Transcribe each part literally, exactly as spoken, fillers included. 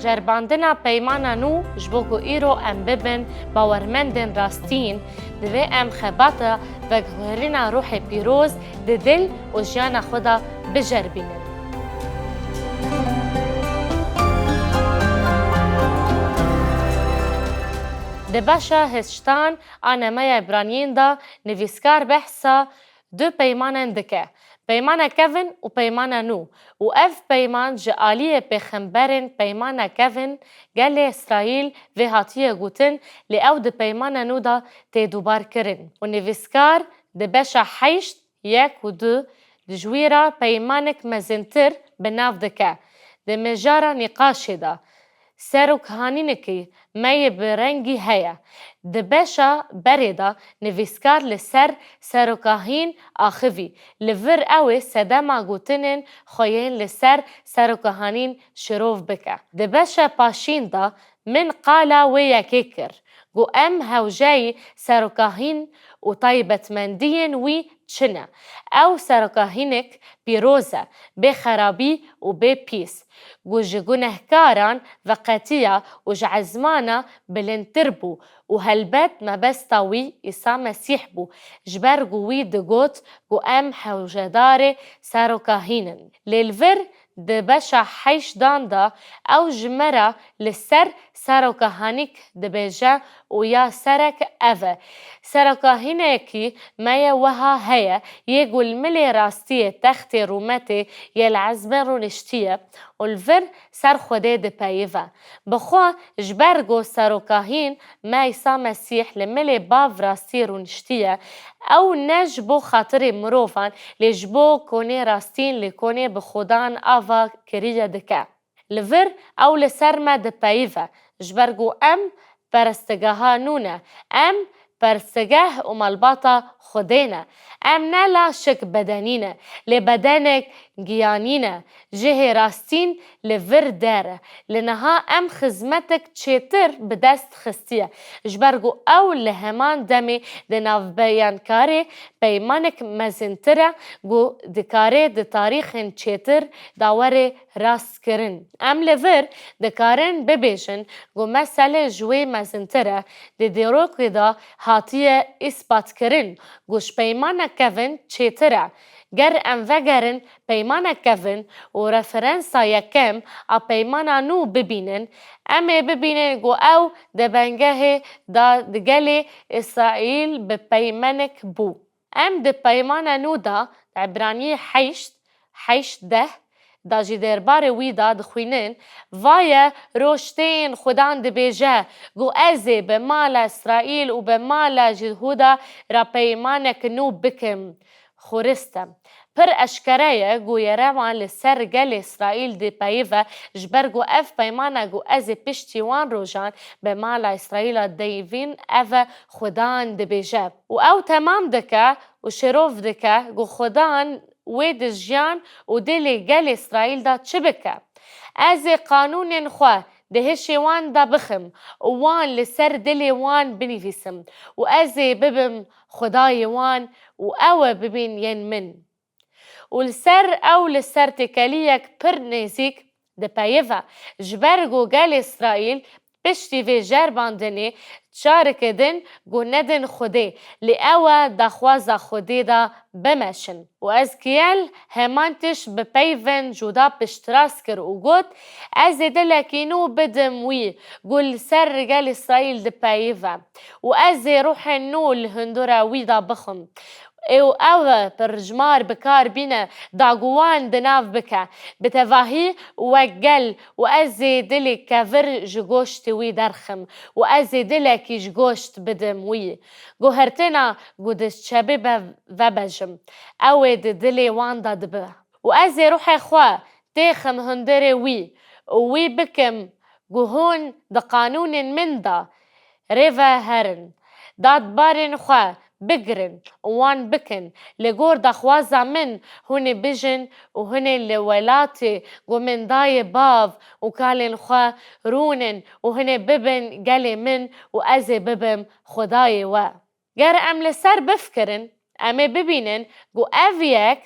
Ceribandina peymana nû ji bo ku îro em bibin bawermendên rastîn, divê em xebata veguherîna Ruhê Pîroz di dil û jiyana xwe de biceribînin. Di beşa hiştan a Nameya Îbraniyên de nivîskar behsa du peymanan dike, Peymana Kevin û Peymana Nû, û ev peyman ji aliyê pêxemberên Peymana Kevin, gelê Îsraîl, vê hatiye gotin, lê ew di Peymana Nû de tê dubar kirin û nivîskar di beşa heşt, yek û du dijwîra peymanek mezintir bi nav dike. Di mijara nîqaşê de, serokahanînekî me yê bi rengî heye. Di beşa berê de nivîskar li ser serokahîn axivî, li vir ew ê sedema gotinên xwe yên li ser serokahanîn şirov bike. Di beşa paşîn de min qala wê yekê kir, ku em hewceyî serokahîn û taybetmendiyên wî çi ne. Ew serokahînek pîroz e, bê xerabî û bê pîs, ku ji gunehkaran veqetiya û ji ezmana bilindtir bû û helbet mebesta wî Îsa Mesîh bû, ji ber ku wî digot ku em hewcedarê serokahîn in. Lê li vir di beşa heştan de ew ji me re li ser serokahanîk dibêje û ya serek ev e. Serokahînekî me ye wiha heye, yê ku li milê rastiyê textê rûmetê yê li ezmên rûniştiye û li vir ser Xwedê dipeyive. Bi xwe ji ber ku serokahîn me Îsa Mesîh li milê Bav rastiyê rûniştiye, ew ne ji bo xatirê mirovan, lê ji bo konê rastîn li konê bi Xudan ava kiriye dike. Li vir ew li ser me dipeyive, ji ber ku em perestegeha nû ne, em perestegeh û malbata Xwedê ne. Em ne laşek bedenî ne, lê bedenek giyanî ne. Cihê rastîn li vir der e. Li niha em xizmetek çêtir bi dest xistiye, ji ber ku ew li heman demê di navbeyankarê peymanek mezintir e, ku dikare di tarîxên çêtir de were rastkirin. Em li vir dikarin bibêjin ku mesele ji wê mezintir e, di dîrokê de hatiye îsbatkirin ku ji peymana kevin çêtir e. Ger em vegerin peymana kevin û referensa yekem a peymana nû bibînin, em ê bibînin ku ew di bengehê de di gelê Îsraîl bi peymenek bû. Em di Peymana Nû de, di Ebraniyê heşt, heşt deh de jî derbarê wî de dixwînin, Vaye roj tên Xudan dibêje, ku ez ê bi mala Îsraîl û bi mala Jihûda re peymanek nû bikim. Xurist e. Pir eşkere ye ku yerewan li ser gelê Îsraîl dipeyive, ji ber ku ev peymana ku ez ê piştî wan rojan bi mala Îsraîla deyvîn, ev e Xudan dibêje. Û ew temam dike û şirov dike ku Xudan wê di jiyan û dilê gelê Îsraîl de çi bike? Ez ê qanûnên xwe di hişê wan de bixim û wan li ser dilê wan binivîsim û ez ê bibim Xwedayê wan û ew ê bibin yên min. Û li ser ew li ser têkeliyek pir nêzîk dipeyive, ji ber ku gelê Îsraîl piştî vê ceribandinê çareke din ku nedin Xwedê, lê ew e daxwaza Xwedê de bimeşin. Û Ezkiyel heman tişt bi peyvên cuda piştrast kir û got, Ez ê dilekî nû bidim wî ku li ser gel Îsraîl dipeyive û ez ê ruhên nû li hundura wî de bixim. Ê û ew pirjimar bi kar bîne, da ku wan di nav bike. Bi tevahî wek gel û ez ê dilê kevir ji goştê wî derxim û ez ê dilekî ji goşt bidim wî. Guhertina ku di çebê be-, vebejim, ew ê di dilê wan de dibe. Û ez ê ruhê xwe têxim hundirê wî û wî bikim ku hûn di qanûnên min de rê ve herin, dadbarên xwe bigirin û wan bikin. Li gor daxwaza min hûn ê bijin û hûn ê li welatê ku min daye bav û kalên xwe rûnin û hûn ê bibin gelê min û ez ê bibim Xwedayê we. Ger em li ser bifikirin, em ê bibînin ku ev yek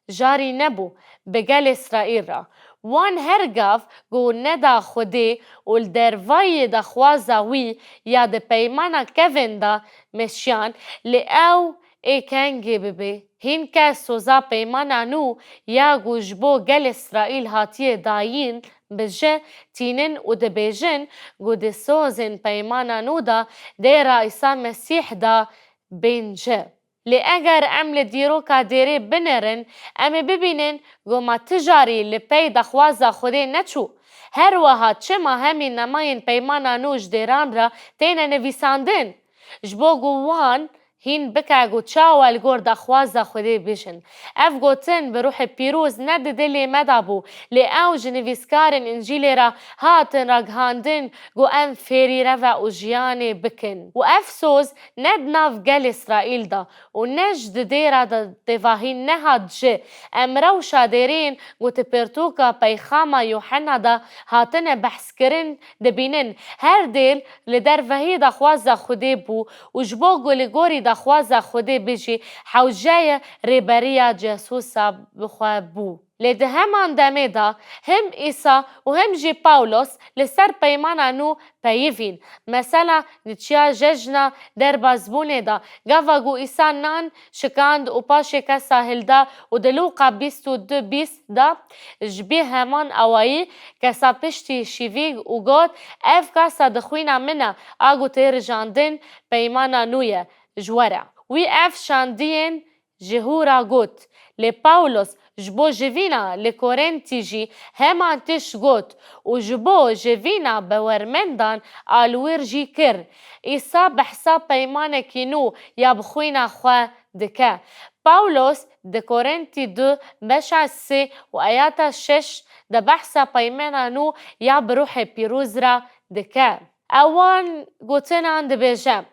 jarî nebû bi gelê Îsraîl re Wan her gav ku neda Xwedê û li dervayî daxwaza wî ya di peymana kevin de meşiyan, lê ew ê kengê bibe. Hîn kes soza peymana nû ya ku ji bo gel Îsraîl hatiye dayîn, bi ji tînin û dibêjin ku di sozên peymana nû de dêra Îsa Mesîh de bên ji. Lê eger em li dîroka dêrê binêrin, em ê bibînin ku ma ti carî li pey daxwaza Xwedê neçû. Her wiha çima hemî nemayên peymana nû ji dêran re têne nivîsandin? Ji bo ku wan hîn bike ku çawa li gor daxwaza Xwedê bijin. Ev gotin bi Ruhê Pîroz ne di dilê me de bû, lê ew ji nivîskarên Încîlê re hatin ragihandin ku em fêrî reve û jiyanê bikin. Û ev soz ne di nav gel Îsraîl de û ne ji di dêra de tevahî nehat ji. Em rewşa dêrên ku di pirtûka Peyxama Yûhenna de hatine behskirin dibînin. Her dêr li dervehî daxwaza Xwedê bû û ji bo ku li gorî daxwaza Xwedê bijî, hewce ye rêberiya Cesûsa bi xwe bû. Lê di heman demê de him Îsa û him jî Pawlos li ser peymana nû peyivîn. Mesela di çiya jejna derbazbûnê de, gava ku Îsa nan şikand û paşê kesa hilda û di Lûqa bîst û du bîst de ji bî heman awayî kesa piştî şîvî û got, Ev kasa di xwîna min e, a ku tê rijandin peymana nû ye ji we re. Wî ev şandiyên ji hû re got. Lê Pawlos ji bo jivîna li Korintî jî heman tişt got û ji bo jivîna bawermendan a li wir jî kir. Îsa behsa peymanekî nû ya bi xwîna xwe dike. Pawlos di Korintî du beşa sê û ayata şeş de behsa peymana nû ya bi Ruhê Pîroz re dike. Ewan gotinan dibêje,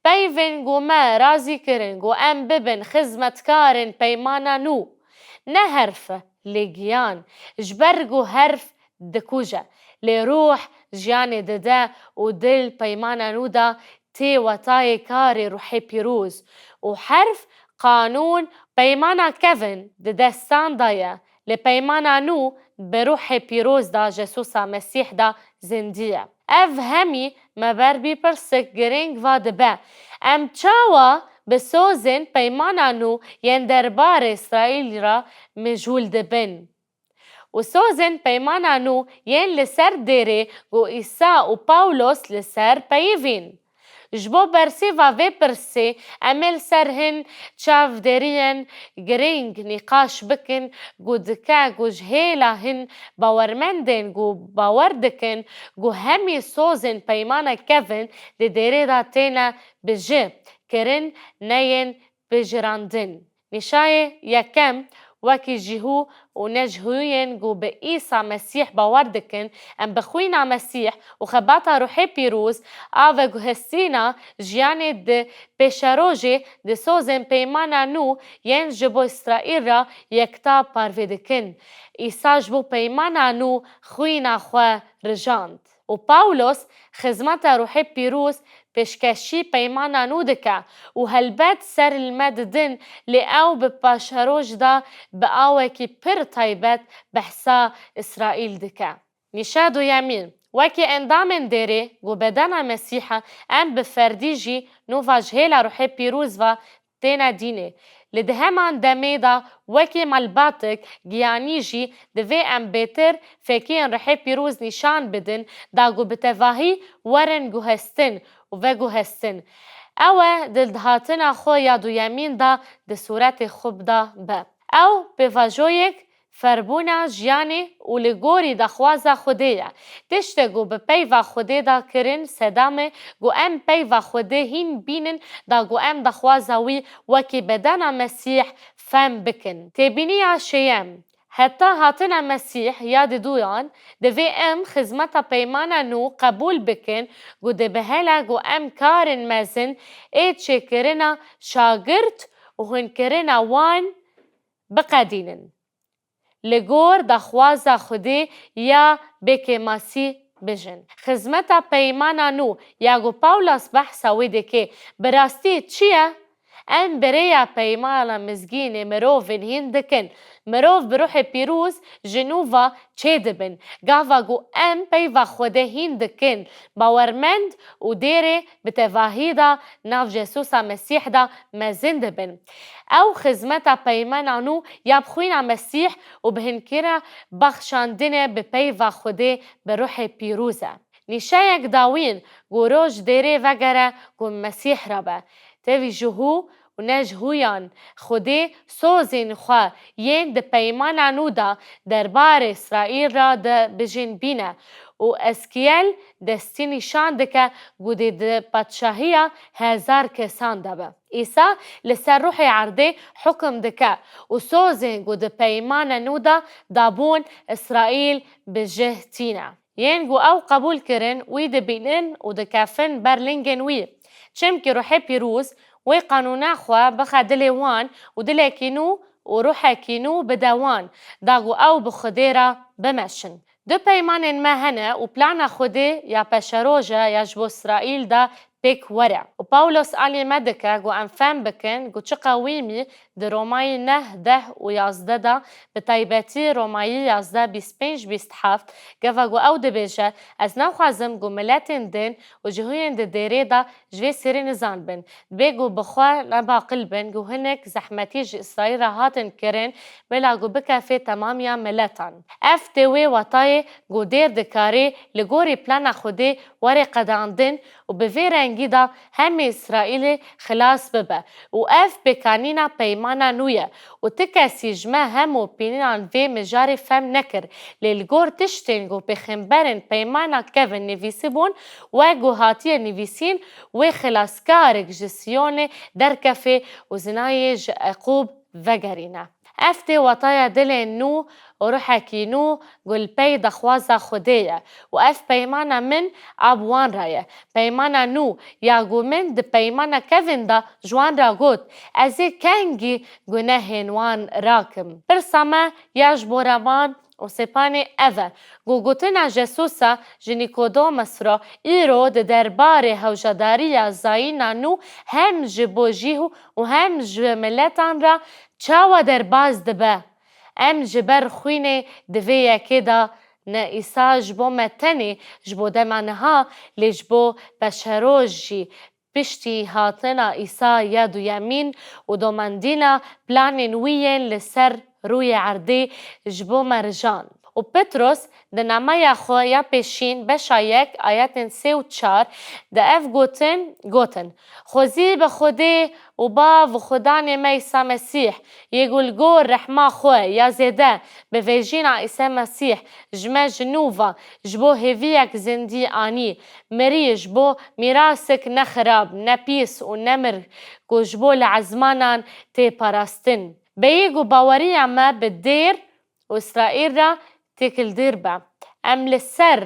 Peyvên ku me razî kirin ku em bibin xizmetkarên peymana nû. Ne herf, lê giyan, ji ber ku herf dikuje, lê ruh jiyanê dide û dil peymana nû de tê wetayê karê Ruhê Pîroz û herf qanûn. Peymana kevin di destan de ye, lê peymana nû bi Ruhê Pîroz de Jesusa Mesîh de zindî ye. Ev hemî me ber bî pirsik girîng va dibe, Em çawa bi sozên peymana nû yên derbarê Îsraîl re mijûl dibin? Û sozên peymana nû yên li ser dêrê ku Îsa û Pawlos li ser peyivîn. Ji bo bersîva vê pirsê, em ê li ser hin çavdêriyên girîng nîqaş bikin ku dike ku ji hêla hin bawermendên ku bawer dikin ku hemî sozên peymana kevin di dêrê de têne bi ji kirin, neyên pejirandin. Nîşayê yekem, wekî ji hû û ne ji hûyên ku bi Îsa Mesîh bawer dikin, em bi xwîna Mesîh û xebata Ruhê Pîroz a veguhestîna jiyanê di pêşerojê di sozên peymana nû yên ji bo Îsraîl re yekta parve dikin. Îsa ji bo peymana nû xwîna xwe rijand. Û Pawlos xizmeta Ruhê Pîroz pêşkêşî peymana nû dike û helbet ser li me didin, lê ew bi paşeroj de bi awekî pir taybet behsa Îsraîl dike. Nîşa duyemîn, wekî endamên dêrê ku bedena Mesîh e, em bi ferdî jî nû va ji hêla Ruhê Pîroz ve têne dînê. Li di heman demê de wekî malbatek giyanî jî divê em bêtir fêkiyên Ruhê Pîroz nîşan bidin, da ku bi tevahî werin guhestin û veguhestin. Ew e di lidihatina xwe ya duyemîn de di sûretê xwe de be. Ew pêvajoyek ferbûna jiyanê û li gorî daxwaza Xwedê ye. Tiştê ku bi peyva Xwedê de kirin sedam e ku em peyva Xwedê hîn bînin da ku em daxwaza wî wekî bedena Mesîh fem bikin. Têbîniya şêyem, heta hatina Mesîh ya diduyan, divê em xizmeta peymana nû qebûl bikin ku dibihele ku em karên mezin ê çêkirina şagirt û hûnkirina wan biqedînin. Li gor daxwaza Xwedê ya bêkêmasî bijin. Xizmeta peymana nû ya ku Pawlos behsa wê dike, bi rastî çi ye? Em bi rêya peymana mizgînê mirovên hîn dikin. Mirov bi ruhê pîroz ji nû ve çêdibin. Gava ku em peyva Xwedê hîn dikin, bawermend û dêrê bi tevahî de nav Jesûsa Mesîh de mezin dibin. Ew xizmeta peymana nû ya bi xwîna Mesîh û bi hinkira bexşandinê bi peyva Xwedê bi ruhê pîroz e. Nîşeyek dawîn ku roj dêrê vegere ku Mesîh rabe. Tevî ji hû û ne ji hûyan Xwedê sozên xwe yên di peymana nû de derbarê Îsraîl re de bijîn bîne û Eskiyel destî nîşan dike ku dê di padşahiya hezar kesan de be. Îsa li ser ruhê erdê hukum dike û sozên ku di peymana nû de dabûn Îsraîl bi cih tîne. Yên ku ew qebûl kirin, wî dibînin û dikefin ber lingên wî. Çimkî ruhê pîroz wê qanûna xwe bixe dilê wan û dilekî nû û ruhekî nû bide wan, da ku ew bi Xwedê re bimeşin. Du peymanên me hene û plana Xwedê ya peşeroja ya ji bo Îsraîl de pêk were. Û Pawlos alî me dike ku em fehm bikin ku çi qewîmî di Romayî neh, deh û yazdeh de, bi taybetî Romayî yazdeh, bîst pênc, bîst heft, gava ku ew dibêje, Ez naxwazim ku miletên din û ji huyên di dêrê de ji vê sêrê nizan bin. Dibê ku bi xwe nebaqil bin ku hinek zehmetî ji Îsraîl re hatin kirin, bila ku bikefe temamiya miletan. Ev tê wê watayê ku dêr dikarê li gorî plana Xwedê were qedandin û bi vê rengî de hemê Îsraîlê xilas bibe û ev pêkanîna peymana nû ye û ti kesî ji me hemû pîninan vê mijarê fehm nekir, lê li gor tiştên ku pêxemberên peymana kevin nivîsibûn, wek ku hatiye nivîsîn, wê xilaskarek ji Siyonê derkefe û zinayê ji Eqûb vegerîne. Ev tê wataya dilên nû û ruhekî nû ku li pey daxwaza Xwedê ye û ev peymana min a bi wan re ye. Peymana nû ya ku min di peymana kevin de ji wan re got, Ez ê kengî gunehên wan rakim. Pirsa me ya ji bo revan û sepanê ev e, ku gotina Jesusa ji Nîkodemus re îro di derbarê hewcedariya zayîna nû hem ji bo cih û hem ji miletan re çawa derbas dibe? Em ji ber xwînê di vê yekê de ne Îsa ji bo me tenê ji bo dema niha, lê ji bo peşeroj jî, piştî hatina Îsa ya duyemîn û domandîna planên wî yên li ser rûyê erdê ji bo me rijand. Û Petros di nameya xwe ya pêşîn beşa yek ayetên sê û çar de ev gotin, gotin, Xwezî bi Xwedê û Bav û Xudanê me Îsa Mesîh, yê ku li gor rehma xwe ya zêde bi vejîna Îsa Mesîh ji me ji nû ve ji bo hêviyek zindî anî, mirî ji bo mîrasek ne xirab, ne pîs û ne mir ku ji bo li ezmanan tê parastin. Bêyî ku baweriya me bi dêr û Îsraîl re têkildîr be. Em li ser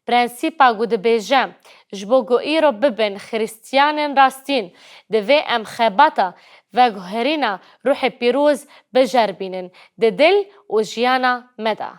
prensîpa ku dibêje, ji bo ku îro bibin Xiristiyanên rastîn, divê em xebata veguherîna Ruhê Pîroz biceribînin di dil û jiyana me de.